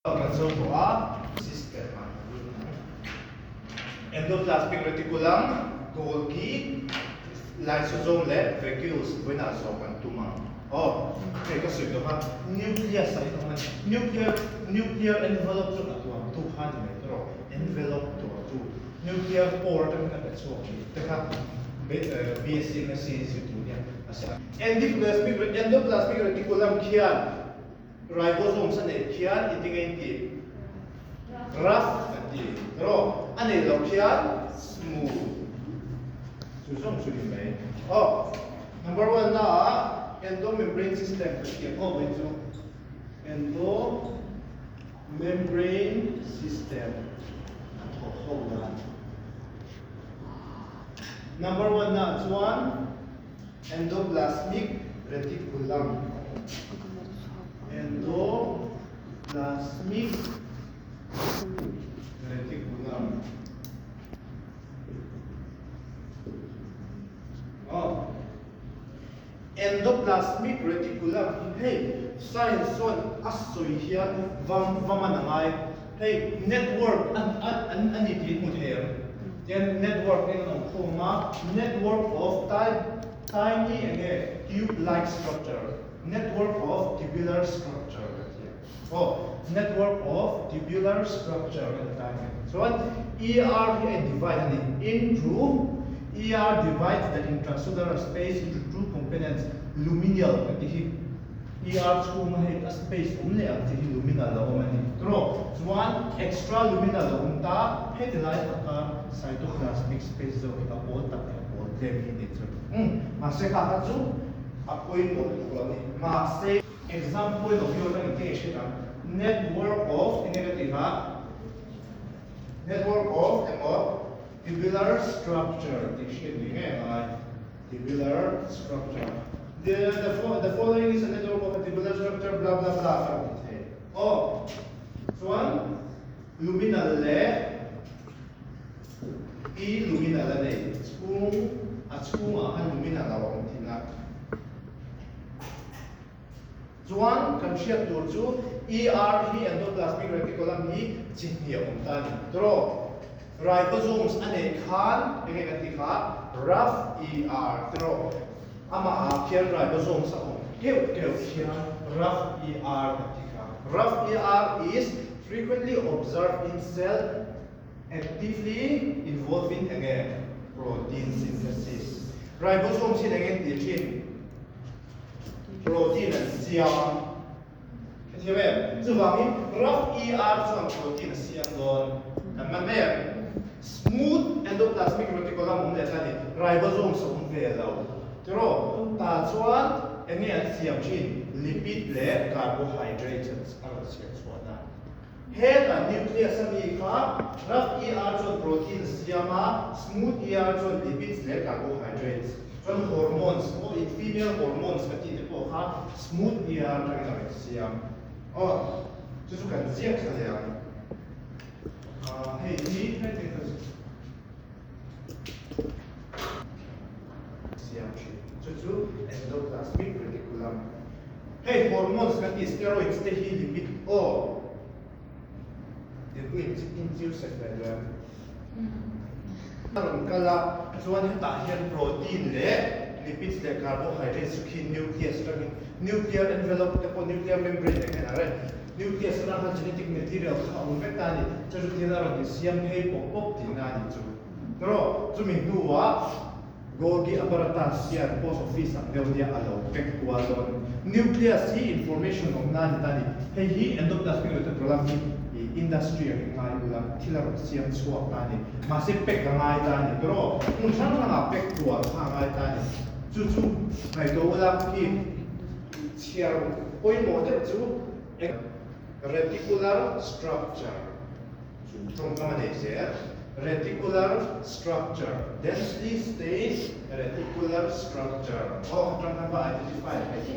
Kan zo tawh a, system ah kan lut ang. Endoplasmic reticulum, Golgi, lysosome leh vacuoles vawiinah zawh kan tum ang. Aw, hei ka sawi tawh kha, nucleus ah hian awm a ni. Nuclear, nuclear envelope chu a tuam tu kha a ni mai tawh rawh, envelope tuam tu, nuclear pore atangin a pe chhuak thin te kha BSc, MSc in zir tur nia a sawi a. Endoplasmic, endoplasmic reticulum khian Ribosomes a neih khian i tinge in ti? Rough kan ti. Rawh a neih loh khian smooth. Chu zawng chu ni mai. Aw, number one na ah endomembrane system kan tih ang aw mai chu. Endomembrane system a thawk ho dan. Number one na ah chuan Endoplasmic reticulum Endoplasmic reticulum Aw Endoplasmic reticulum hi hei science chuan a sawi hian vam vam a na ngai hei network an an a ni tih hmu thei ang. Tian network in an awm khawm a, network of tiny enge tube like structure, network of tubular structure kan ti a. Aw, network of tubular structure kan ti ta a ni. Chuan ER hi a in divide a ni into ER divides the intracellular space into two components, luminal kan ti hi. ER chhunga hei a space awm leh ang chi hi luminal a awm a ni. Tawh chuan extra luminal a awm ta, heti lai taka cytoplasmic space zawk hi a pawl tak leh a pawl tlem hi ni chu. Umm, mahse kha kha chu a pawimawh lutuk lo a ni. Mahse, exam point of view atangin kei hriat ang, network of enge ka tih kha? Network of emaw tubular structure tih hriat ni ngei a ngai. Tubular structure. The, the, the following is a network of a tubular structure blah blah blah ka rawn ti thei. Aw, chuan luminal leh e luminal a nei. Chhung, a chhungah khan luminal a awm thin a. Chuan kan hriat tur chu ER hi endoplasmic reticulum hi chi hnih a awm ta a ni. Tawh ribosomes a neih khan enge kan tih kha rough ER tawh amah ah khian ribosomes a awm keuh keuh khian rough ER kan tih kha. Rough ER is frequently observed in cell actively involved in enge protein synthesis. Ribosomes hian enge an tih thin? Protein an siam. Hetiang em? Chuvangin rough ER chuan protein a siam dawn. Kan man mai em? Smooth endoplasmic reticulum awm leh ta ni. Ribosomes a awm ve lo. Tiraw? Tah chuan eng nge an siam thin? Lipid leh carbohydrates a rawn siam chhuah na. Heta nucleus a mi kha rough ER chuan protein a siam a, smooth ER chuan lipids leh carbohydrates. Chuan hormones pawh in female hormones ka tih te pawh kha smooth ER atangin a rawn siam. Aw, chu chu kan ziak thla leh ang. Ah, hei hi heti ka siam thin. Chu chu endoplasmic reticulum. Hei hormones kan tih steroids te hi lipid aw in inchiu sek ve duh em? A rawn kal a, chuan hetah hian protein leh lipids leh carbohydrates chu khi nucleus atangin nuclear envelope te pawh nuclear membrane eng eng a reng nucleus atang khan genetic material kha a awm vek ta a ni. Chu chu thil a rawn insiam phei pawp pawp tihna a nih chu. Tawh chumi hnuah Golgi apparatus hian post office ang deuh nia a lo pack kual dawn. Nucleus hi information awmna a ni ta a ni. Hei hi endoplasmic reticulum hi industry ang in ngai ula thil a rawn siam chhuak ta a ni. Mahse pack a ngai ta a ni. Tawh hmun hrang hrangah pack kual kha a ngai ta a ni. Chu chu ngaihtuah ula khi chhiar pawimawh deuh chu reticular structure. Chu tawngkam a nei zel. Reticular structure, densely stained reticular structure. Aw, ka tawngkam kha identify a theih.